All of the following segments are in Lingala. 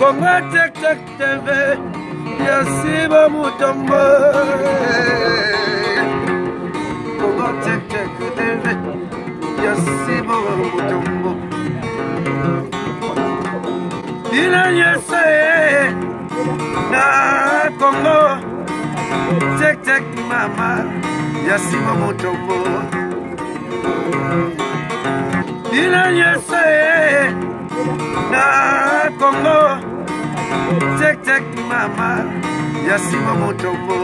Congo Check Check TV ya Siba Mutombo. Congo Check Check TV ya Siba Mutombo. Bino nyonso ye na Congo Check Check mama ya Siba Mutombo. Bino nyonso ye na Congo Check Check mama ya Siba Mutombo.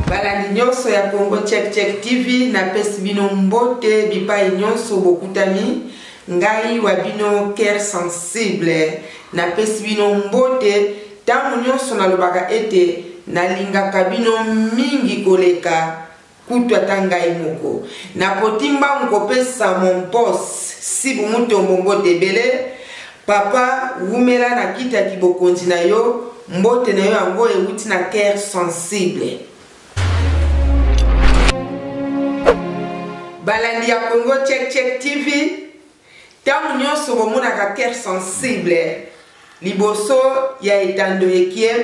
Balandi nyonso ya Congo Check Check TV, napesi bino mbote bipai nyonso bokutami. Ngai wa bino Cœur Sensible, napesi bino mbote ntango nyonso. Nalobaka ete nalingaka bino mingi koleka kutu ata ngai moko. Napoti mbangu kopesa mon boss Sibu Mutombo mbote ebele. Papa, wumela na kitaki bokonzi na yo. Mbote na yo yango ewuti na Cœur Sensible. Balandi ya Congo Check Check TV, ntango nyonso bomonaka Cœur Sensible liboso ya etando ekie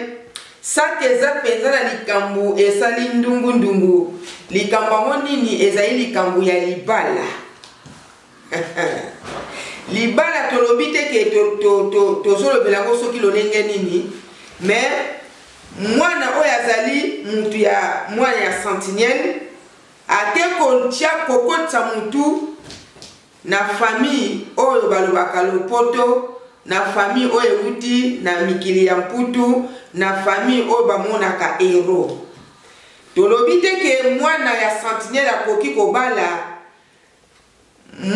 sake, eza mpenza na likambo esali ndungundungu. Likambo yango nini? Ezali likambo ya libala. Libala tolobi te ke tozolobela yango soki lolenge nini, mais mwana oyo azali mutu ya mwana ya sentinelle ake kotia kokotisa mutu na famille oyo balobaka lopoto, na famille oyo ewuti na mikili ya Mputu, na famille oyo bamonaka euro. Tolobi te ke mwana ya sentinelle akoki kobala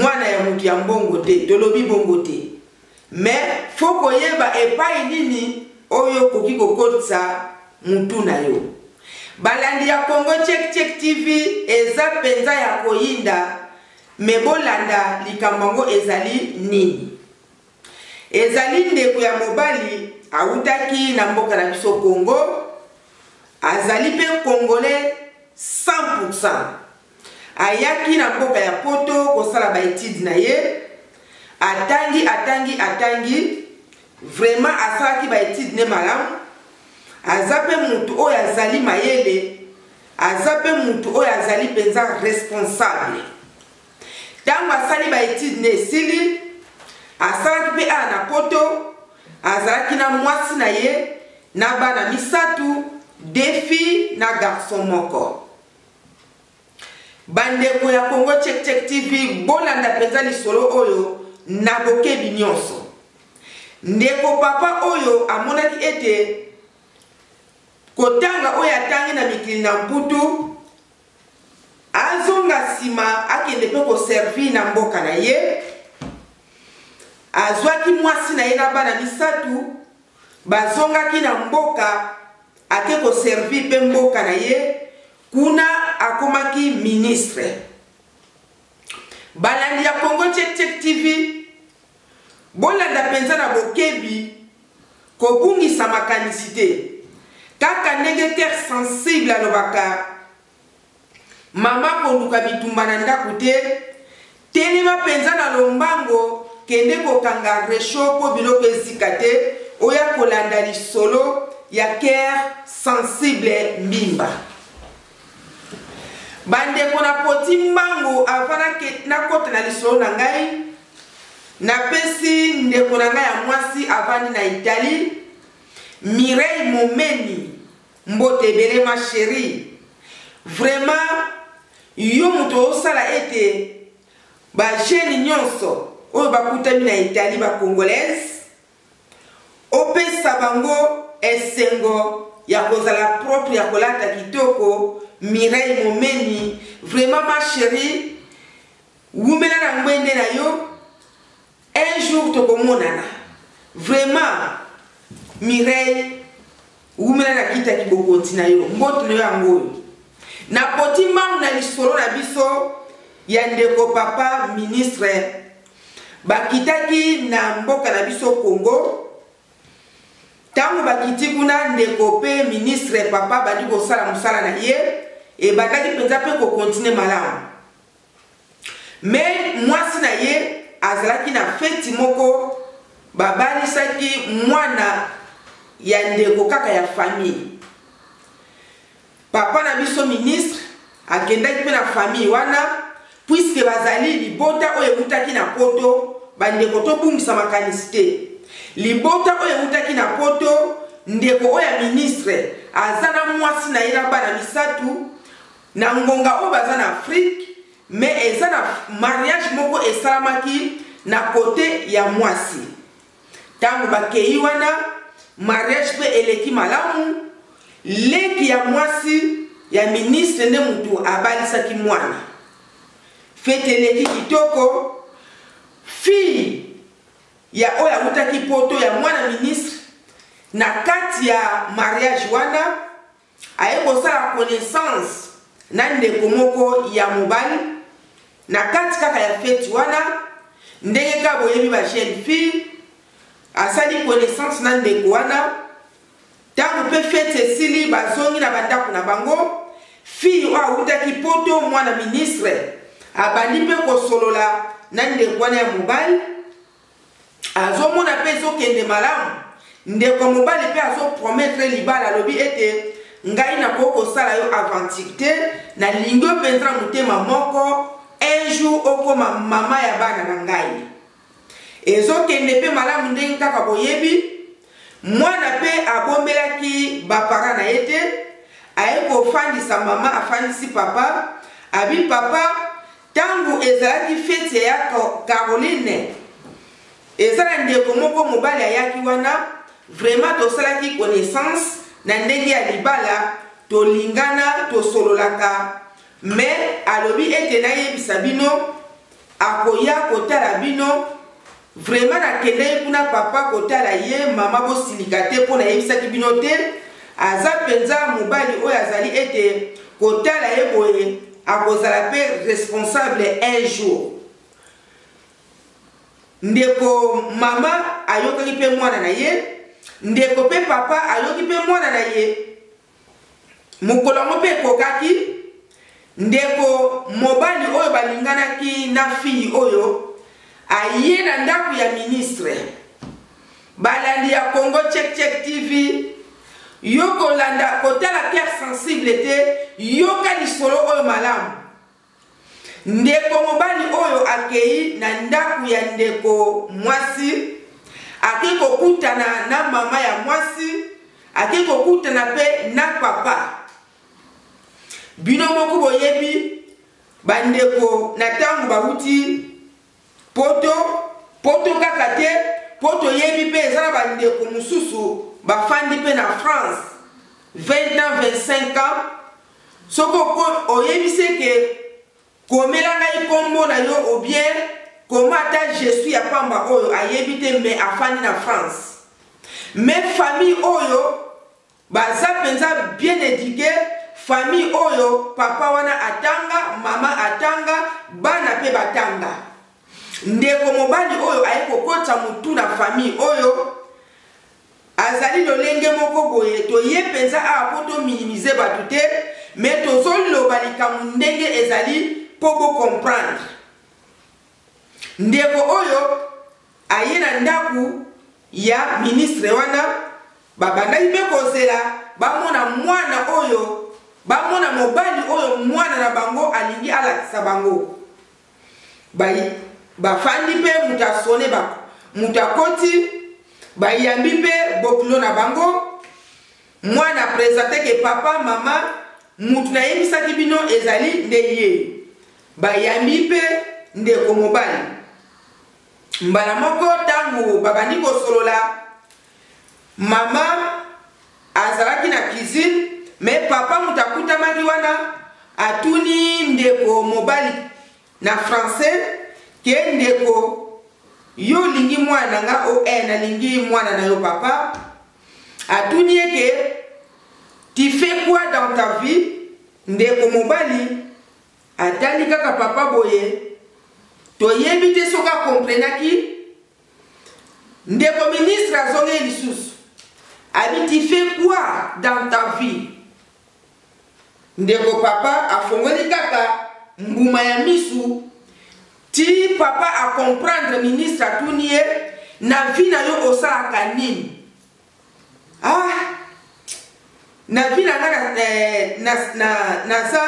mwana ya mutu ya mbongo te, tolobi bongo te, mais faut koyeba epai nini oyo okoki kokotisa mutu na yo. Balandi ya Congo Check Check TV, eza mpenza ya koyinda, mais bolanda likambo yango ezali nini. Ezali ndeko ya mobali awutaki na mboka na biso Congo, azali mpe Congolais 100%. Ayaki na mboka ya Poto kosala baétudes na ye. Atangi, atangi, atangi, vraiment asalaki baétudes ne malamu. Aza mpe mutu oyo azali mayele, aza mpe mutu oyo azali mpenza responsable. Ntango asali baétudes ne esili, asalaki mpe awa na Poto. Azalaki na mwasi na ye na bana misatu, deux filles na garçon moko. Bandeko ya Congo Check Check TV, bolanda mpenza lisolo oyo na bokebi nyonso. Ndeko papa oyo amonaki ete kotanga oyo atangi na mikili na Mputu, azonga nsima, akende mpe koservir na mboka na ye. Azwaki mwasi na ye na bana misatu, bazongaki na mboka, ake koservir mpe mboka na ye kuna, akomaki ministre. Balandi ya Congo Check Check TV, bolanda mpenza na bokebi, kobungisa makanisi te. Kaka ndenge Cœur Sensible alobaka, mama koluka bitumba na ndako te, telema mpenza na lombango, kende kokanga réchaud mpo biloko ezika te, oya kolanda lisolo ya Cœur Sensible Mbimba. Bandeko, na poti mbangu avant nakota na lisolo na ngai, napesi ndeko na ngai ya mwasi avandi na Italie, Mireille Momeni, mbote ebele. Ma chérie, vraiment yo moto osala ete bajeunes nyonso oyo bakutami na Italie, bacongolaise, opesa bango esengo ya kozala propre, ya kolata kitoko. Mireille Momeni, vraiment ma chérie, wumela na ngwende na yo. Un jour tokomonana. Vraiment Mireille, wumela na kitaki bokonzi na yo. Mbote na yo yango oyo. Napoti mbangu na lisolo na biso ya ndeko papa ministre. Bakitaki na mboka na biso Congo. Ntango bakiti kuna, ndeko mpe ministre papa bandi kosala mosala na ye, ebandaki mpenza mpe kocontinuer malamu. Mais mwasi na ye azalaki na feti moko, babalisaki mwana ya ndeko kaka ya famille. Papa na biso ministre akendaki mpe na famille wana, puisque bazali libota oyo ewutaki na poto. Bandeko, tobungisa makanisi te. Libota oyo ewutaki na poto, ndeko oyo ya ministre aza na mwasi na ye na bana misatu na ngonga oyo baza na Afrique, mais eza na mariage moko esalamaki na kote ya mwasi. Ntango bakei wana, mariage mpe eleki malamu. Leki ya mwasi ya ministre nde mutu abalisaki mwana. Fete eleki kitoko. Fille ya oyo awutaki poto, ya mwana ministre, na kati ya mariage wana aye kosala connaissance na ndeko moko ya mobali na kati kaka ya feti wana. Ndenge kaka boyebi ba jeune fille, asali connaissance na ndeko wana. Ntango mpe feti esili, bazongi na bandako na bango. Fille oyo awutaki poto, mwana ministre, abandi mpe kosolola na ndeko wana ya mobali. Azomona mpe ezokende malamu. Ndeko mobali mpe azopromettre libala, alobi ete ngai nakoki kosala yo aventure te, nalingi yo mpenza na motema moko, un jour okoma mama ya bana na ngai. Ezokende mpe malamu. Ndenge kaka boyebi, mwana mpe abombelaki baparents na ye te. Aye kofandisa mama, afandisi papa, abi: "Papa, ntango ezalaki feti ya Caroline, eza na ndeko moko mobali ayaki wana. Vraiment tosalaki connaissance na ndenge ya libala, tolingana, tosololaka. Mais alobi ete nayebisa bino, akoya kotala bino. Vraiment nakendaki kuna, papa, kotala ye. Mama, bosilika te mpo nayebisaki bino te. Aza mpenza mobali oyo azali ete kotala ye boye, akozala mpe responsable un jour." Ndeko mama ayokaki mpe mwana na ye, ndeko mpe papa ayoki mpe mwana na ye. Mokolo yango mpe ekokaki, ndeko mobali oyo balinganaki na fille oyo aye na ndako ya ministre. Balandi ya Congo Check Check TV, yo kolanda kotala Cœur Sensible te, yoka lisolo oyo malamu. Ndeko mobali oyo akei na ndako ya ndeko mwasi, akei kokutana na mama ya mwasi, akei kokutana mpe na papa. Bino moko boyebi, bandeko, na ntango bauti poto, poto kaka te, mpo toyebi mpe eza na bandeko mosusu bafandi mpe na France 20 ans, 25 ans. Soki oyebisi eke komela ngai nkombo na yo ou bien koma ata "je suis" ya pamba oyo ayebi te, mais afandi na France. Mais famille oyo baza mpenza bien éduqué. Famille oyo, papa wana atanga, mama atanga, bana mpe batanga. Ndeko mobali oyo aye kokota motu na famille oyo azali lolenge moko boye. Toye mpenza awa mpo tominimiser bato te, mais tozoloba likambo ndenge ezali mpo bocomprendre. Ndeko oyo aye na ndako ya ministre wana, babandaki mpe kozela bamona mwana oyo, bamona mobali oyo mwana na bango alingi alakisa bango. Bafandi mpe, moto asone, moto akoti, bayambi mpe bokilo na bango. Mwana présente ke: "Papa, mama, mutu nayebisaki bino ezali nde ye." Bayambi mpe ndeko mobali mbala moko. Ntango babandi kosolola, mama azalaki na cuisine, mais papa moto akutamaki wana. Atuni ndeko mobali na français ke: "Ndeko, yo olingi mwana na nga?" "O e, nalingi mwana na yo, papa." Atuni ye ke: "Tu fais quoi dans ta vie?" Ndeko mobali atali kaka papa boye, toyebi te soki akomprenaki. Ndeko ministre azongi lisusu, abi: "Tu fais quoi dans ta vie?" Ndeko papa afongoli kaka mbuma ya misu. Ti papa a comprendre ministre atuni ye na vie na yo osalaka nini? Ah na vie na nga na, eh, na, na, naza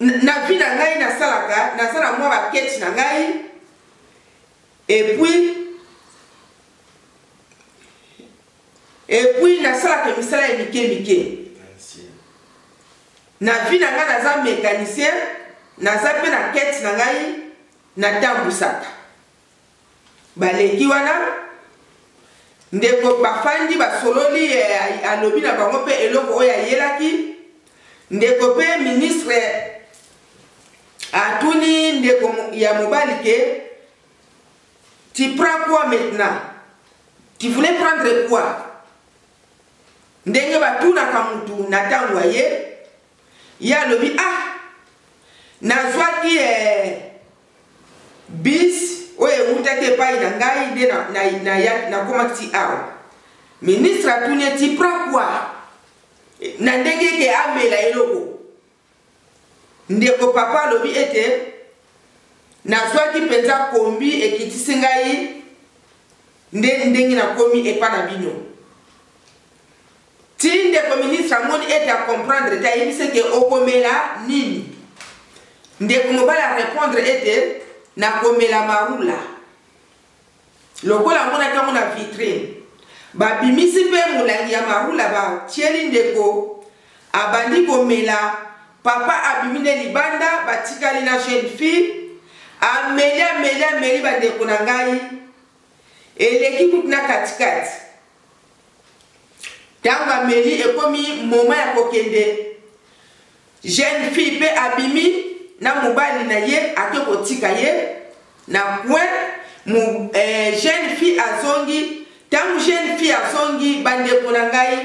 na vie na ngai nasalaka naza na mwa baketi na ngai epuis epuis nasalaka misala ya mike mike Na vie na ngai naza mecanicien, naza pe na quete na ngai natambusaka. Baleki wana ndeko bafandi basololi eh, alobi na bango pe eloko oyo ayelaki ndeko pe ministre atuni ndeko ya mobali ke tu prends quoi maintenant tu voulais prendre quoi Ndenge batunaka mutu na tango aye, ye alobi ah nazwaki eh, bus oyo ewutaki epai na ngai nde nakomaki ti awa. Ministre atuni ye tu prends quoi? Na ndenge eke amela eloko. Ndeko papa alobi ete nazwaki mpenza kombi ekitisi ngai nde ndenge nakomi epa na bino. Ti ndeko ministre amoni ete a comprendre te ayebisi ete okomela nini? Ndeko mobali a repondre ete nakomela marula. Lokola amonaki yango na vitrine, babimisi mpe molangi ya marula batieli ndeko, abandi komela. Papa abimi nde libanda, batikali na jeune fille, ameli ameli ameli, bandeko na ngai, eleki kutu na katikati. Ntango ameli, ekomi moma ya kokende, jeune fille mpe abimi na mobali na ye, ake kotika ye na coin. Jeune fille azongi. Ntango jeune fille azongi, bandeko na ngai,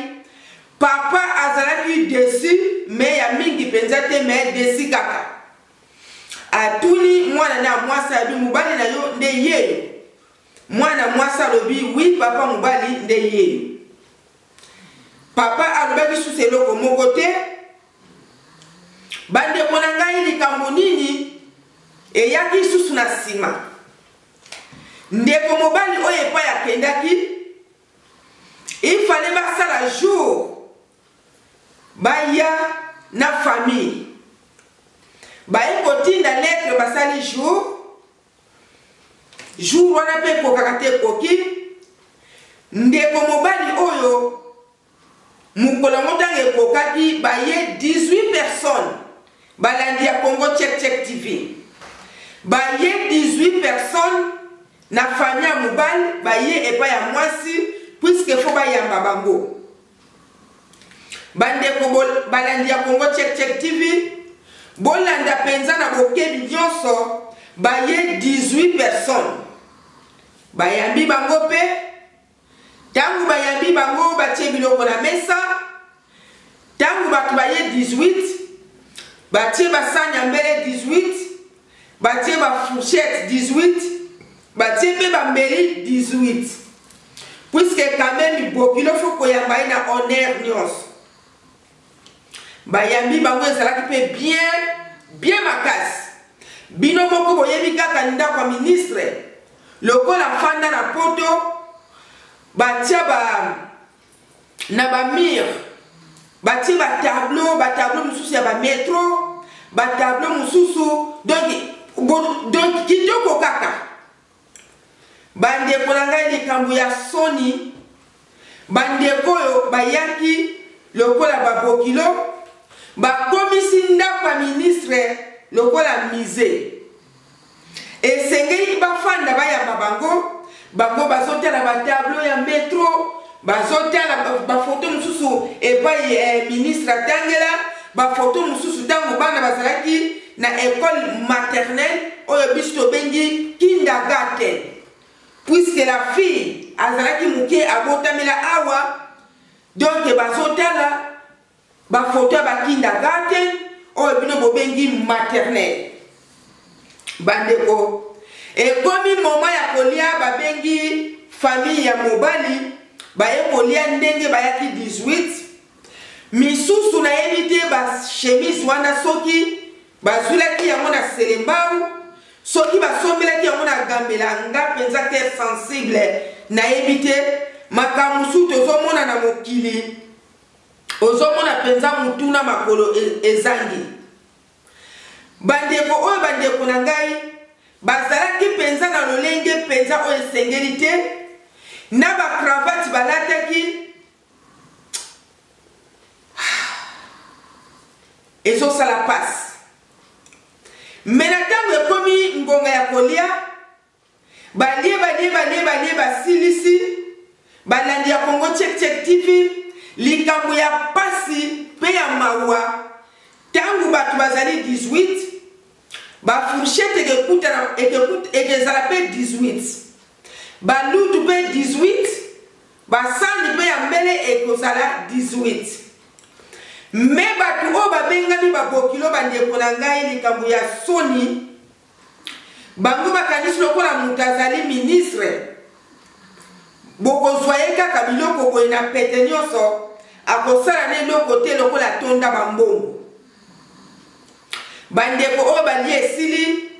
papa azalaki deçu, mais ya mingi mpenza te, mais deçu kaka. Atuni mwana na mwasi, alobi mobali na yo nde yeyo? Mwana mwasi alobi oui papa, mobali nde yeyo. Papa alobaki susu eloko moko te. Bandeko na ngai, likambo nini eyaki susu na nsima? Ndeko mobali oyo epai akendaki, il fallait basala jour baya na famille, baye kotinda lettre, basali jour. Jour wana mpe ekokaka te, ekoki. Ndeko mobali oyo mokolo yango ntango ekokaki, baye 18 personnes. Balandi ya Congo Check Check TV, baye 18 personnes na famille ya mobali, baye epai ya mwasi puisque fo bayamba bango. Bandeko balandi ya Congo Check Check TV, bolanda mpenza na bokebi nyonso. Baye 18 personnes, bayambi bango mpe ntango bayambi bango, batie biloko na mesa. Ntango bato baye 18, batie basani ya mbele 18, batie bafourchette 18, batie mpe bambeli 18, puisque quand même bokilo fo koyamba ye na honneur nyonso. Bayambi bango, ezalaki mpe bien bien makasi. Bino moko boyebi kaka ndako ya ministre lokola fanda na poto, batia ba na bamire, batie batableau, batableau mosusu ya bametro, batableau mosusu, donc kitoko kaka. Bandeko na ngai, likambo ya soni, bandeko oyo bayaki lokola babokilo, bakomisi ndako ya ministre lokola musée. Esengeli bafanda bayamba bango, bango bazotala batableau ya metro, bazotala bafoto mosusu epai ministre atangela, bafoto mosusu ntango bana bazalaki na école maternelle oyo biso tobengi kindergarten, puisque la fille azalaki moke, abotamela awa. Donc bazotala bafoto ya bakindergarten oyo bino bobengi maternelle. Bandeko, ekomi moma ya kolia, babengi famille ya mobali, baye kolia. Ndenge bayaki 18 misusu, nayebi te bachemise wana soki Bazwilaki yango na Selembao, soki basombelaki yango na Gambela, nga mpenza cœur sensible nayebi te. Makambo mosusu tozomona na mokili, ozomona mpenza mutu na makolo ezangi. Bandeko oyo, bandeko na ngai, bazalaki mpenza na lolenge mpenza oyo esengeli te, na bakravati balataki ezosala pasi. Me na ntango ekomi ngonga ya kolia, balie balie balie balie basilisi. Balandi ya Congo Check Check TV, likambo ya pasi mpe ya mawa, ntango bato bazali 18, bafourchette ekezala mpe 18, balutu mpe 18, basani mpe ya mbele ekozala 18. Me bato oyo babengami babokilo, bandeko na ngai, likambo ya soni, bango bakanisi lokola moto azali ministre, bokozwa ye kaka biloko boye na pete nyonso, akosala na eloko te lokola atonda bambongo. Bandeko oyo balie esili,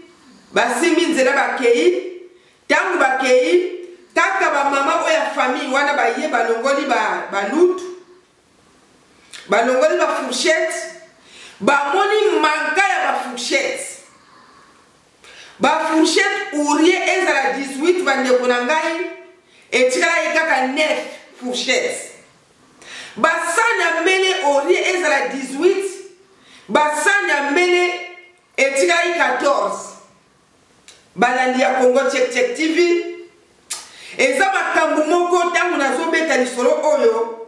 basimbi nzela bakei. Ntango bakei, kaka bamama oyo ya famille wana baye, balongoli balutu, balongoli bafourchette, bamoni manka ya bafourchette. Bafourchette ourie ezala 18, bandeko na ngai, etikalaki kaka 9 fourchette. Basani ya mbele orie ezala 18, basani ya mbele etikalaki 14. Balandi ya Congo Check Check TV, eza makambo moko ntango nazobeta lisolo oyo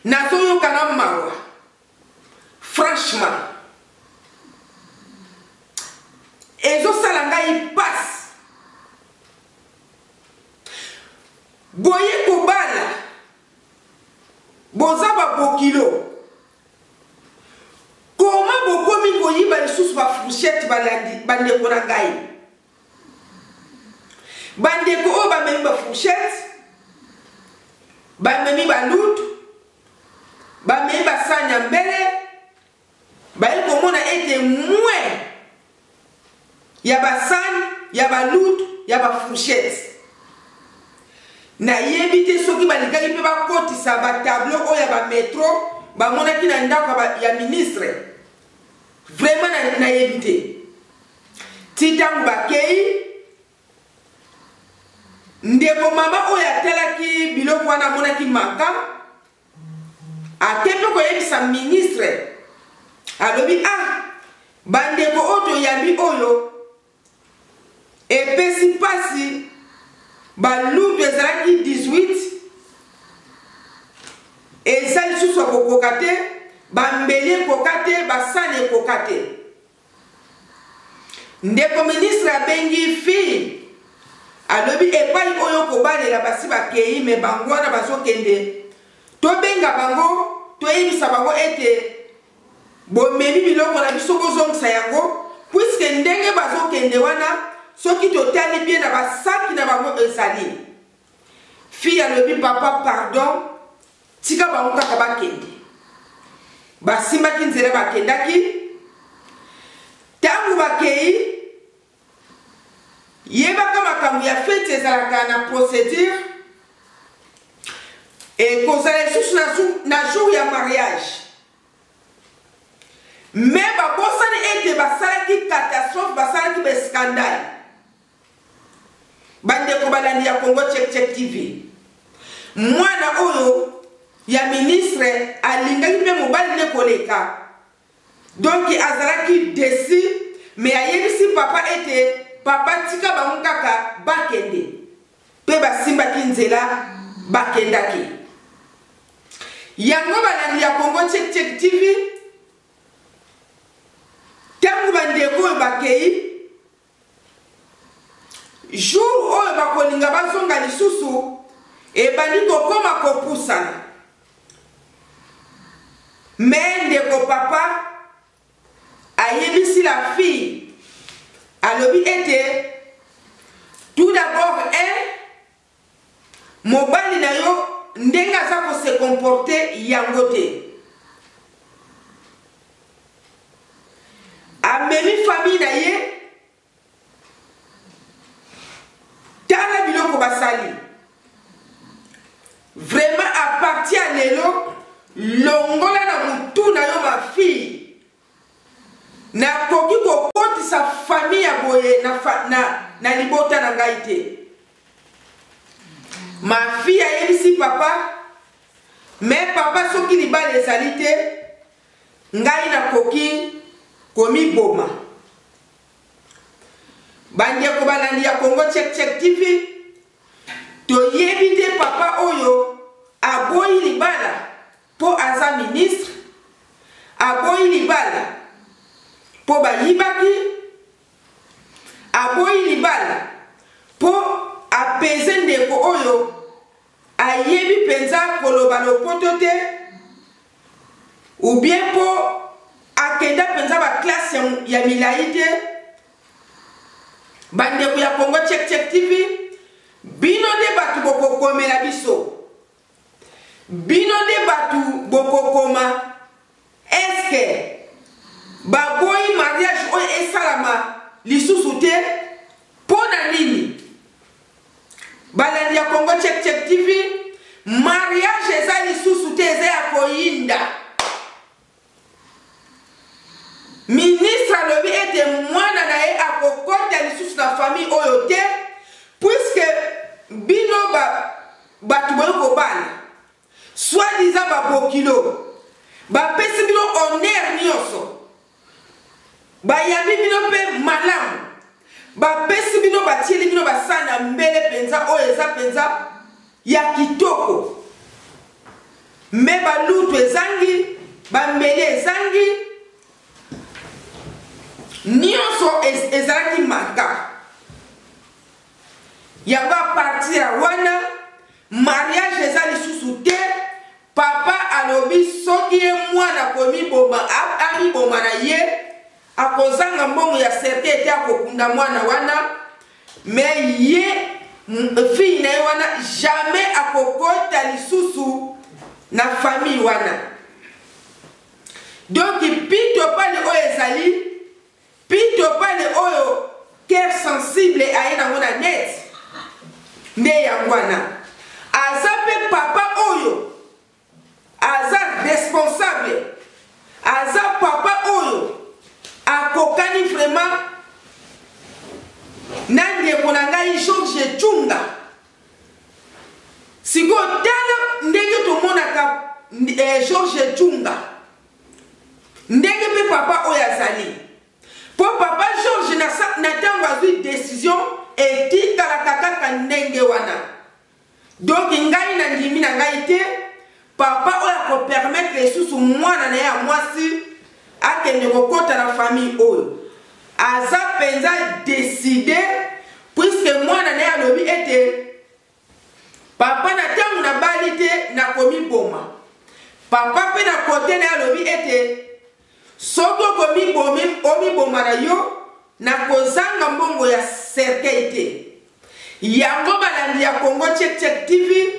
nazoyoka na mawa, franchement ezosala ngai pasi. Boye kobala, boza babokilo, koma bokomi koyiba lisusu bafourchette? Balandi, bandeko na ngai, bandeko oyo bamemi bafourchette, bamemi balutu, bamemi basani ya mbele, baye komona ete moins ya basani, ya balutu, ya bafourchette. Nayebi te soki balingaki mpe bakotisa batableau oyo ya bametro bamonaki na ndako ya ministre. Vraiment nayebi te. Ti ntango bakei, ndeko mama oyo atalaki biloko wana amonaki maka, ake mpe koyebisa ministre, alobi: ah, bandeko oyo toyambi oyo, epesi mpasi, balutu ezalaki 18, eza lisusu ya kokoka te, bambeli ekoka te, basani ekoka te. Ndeko ministre abengi fille, alobi: epai oyo kobalela, basi bakei, me bango wana bazokende, tobenga bango, toyebisa bango ete bomemi biloko na biso, bozongisa yango, puisque ndenge bazokende wana, soki totali bien na basaki na bango ezali. Fille alobi: papa, pardon, tika bango kaka bakende. Basimbaki nzela, bakendaki. Ntango bakei, yebaka makambo ya feti ezalaka na procédure, ekozala lisusu na jour ya mariage. Me babosani ete basalaki catastrophe, basalaki bascandale. Bandeko balandi ya Congo Check Check TV, mwana oyo ya ministre alingaki mpe mobali nde koleka, donc azalaki déçu, me ayebisi papa ete: papa, tika bango kaka bakende. Mpe basimbaki nzela, bakendaki. Yango balandi ya Congo Check Check TV, ntango bandeko oyo bakei, jour oyo bakolinga bazonga lisusu ebandi kokoma kopusana. Me ndeko papa ayebisi la fille, alobi ete tout d'abord, un, mobali na yo ndenge aza kose comporter yango te. Amemi famille na ye. Tala biloko basali. Vraiment à partir ya lelo longola na mutu na yo ma fille. Nakoki kokotisa famille ya boye na, na, na libota na ngai te. Ma fille ayebisi papa, mais papa soki libala ezali te, ngai nakoki komiboma. Bandeko balandi ya Congo Check Check TV, toyebi te papa oyo aboyi libala mpo aza ministre, aboyi libala mpo bayibaki, aboyi libala mpo apeze ndeko oyo ayebi mpenza koloba lopoto te ou bien mpo akenda mpenza baklasse ya milai te. Bandeko ya Congo Check Check TV, bino nde bato bokokomela biso, bino nde bato bokokoma. Eske baboyi mariage oyo esalama lisusu te mpo na nini? Balandi ya Congo Check Check TV, mariage eza lisusu te, eza ya koyinda. Ministre alobi ete mwana na ye akokota lisusu na famille oyo te, puisque bino ba bato boyi kobala soit disant babokilo bapesi bino honneur nyonso, bayambi bino mpe malamu, bapesi bino, batieli bino basani ya mbele mpenza oyo eza mpenza ya kitoko, me balutu ezangi, bambele ezangi, nyonso ezalaki maka. Yango a partir ya wana mariage eza lisusu te. Papa alobi soki ye mwana komiboma, amiboma na ye, akozanga mbongo ya cercueil te, akokunda mwana wana, mais ye fille na ye wana jamais akokota lisusu na famille wana. Donc pito pale oyo ezali pito pale oyo cœur sensible aye nango na net nde yango wana. Aza mpe papa oyo aza responsable, aza papa oyo akokani vraiment na ndeko na ngai Georges Tshunga. Sikoyo tala ndenge tomonaka Georges Tshunga, ndenge mpe papa oyo azali. Po papa Georges na ntango azwi decision etikalaka kaka ndenge wana. Donc ngai na ndimi na ngai te papa oyo akopermettre lisusu mwana na ye ya mwasi akende kokota na famille oyo. Aza mpenza décidé, puisque mwana na ye alobi ete papa na ntango nabali te nakomiboma. Papa mpe na kote na ye alobi ete soki omiboma na yo, nakozanga mbongo ya cercueil te. Yango balandi ya Congo Check Check TV,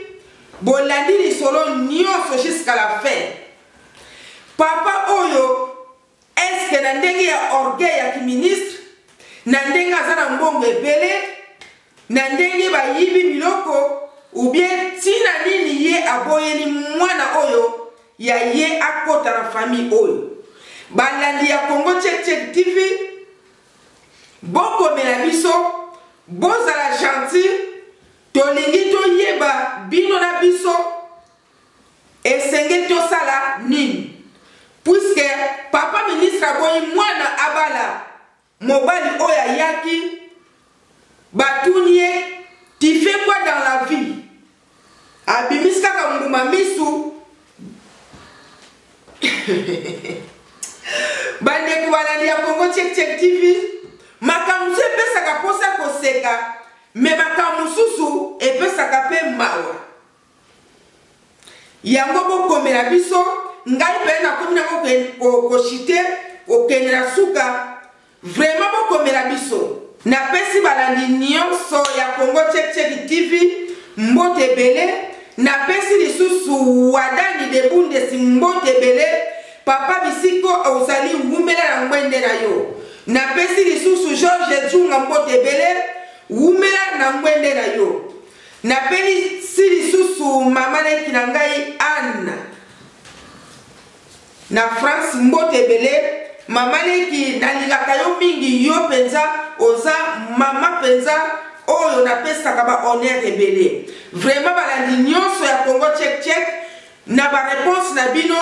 bolandi lisolo nyonso jusqu'à la fin. Papa oyo eske na ndenge ya orgueil ya kiministre, na ndenge aza na mbongo ebele, na ndenge bayibi biloko, ou bien ntina nini ye aboyeli mwana oyo ya ye akota na famille oyo? Balandi ya Congo Check Check TV, bokomela biso, bozala gentil, tolingi toyeba bino na biso esengeli tosala nini, puisque papa ministre aboyi mwana abala mobali oyo ayaki. Batuni ye tu fais quoi dans la vie, abimisi kaka mbuma misu. Bandeko balandi ya Congo Check Check TV, makambo mosusu epesaka mposa koseka, me makambo mosusu epesaka mpe mawa. Yango bokomela biso, ngai mpe nakomi nango koshite kokende na suka. Vraiment bokomela biso. Napesi balandi nyonso ya Congo Check Check TV mbote ebele. Napesi lisusu Wadani de Bundesi mbote ebele. Papa Bisiko ozali wumela na ngwende na yo. Napesi lisusu Georges Djunga mbote ebele, wumela na ngwende na yo. Napesi lisusu mama leki na ngai Anne na France mbote ebele. Mama leki, nalingaka yo mingi, yo mpenza oza mama mpenza oyo napesaka ba honneur ebele. Vraiment balandi nyonso ya Congo Check Check na ba réponse na bino,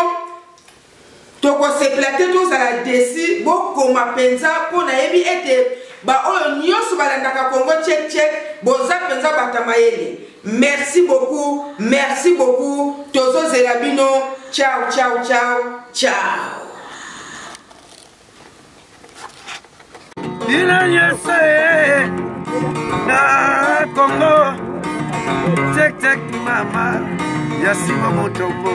tokosepela te tozala desi. Bokoma mpenza mpo nayebi ete baoyo nyonso balandaka Congo Check Check boza mpenza bato mayele. Merci beaucoup, merci beaucoup, tozozela bino. Ciao ciao ciao ciao. Bino nyonso ye na Congo Check Check, mama ya Sima Motombo.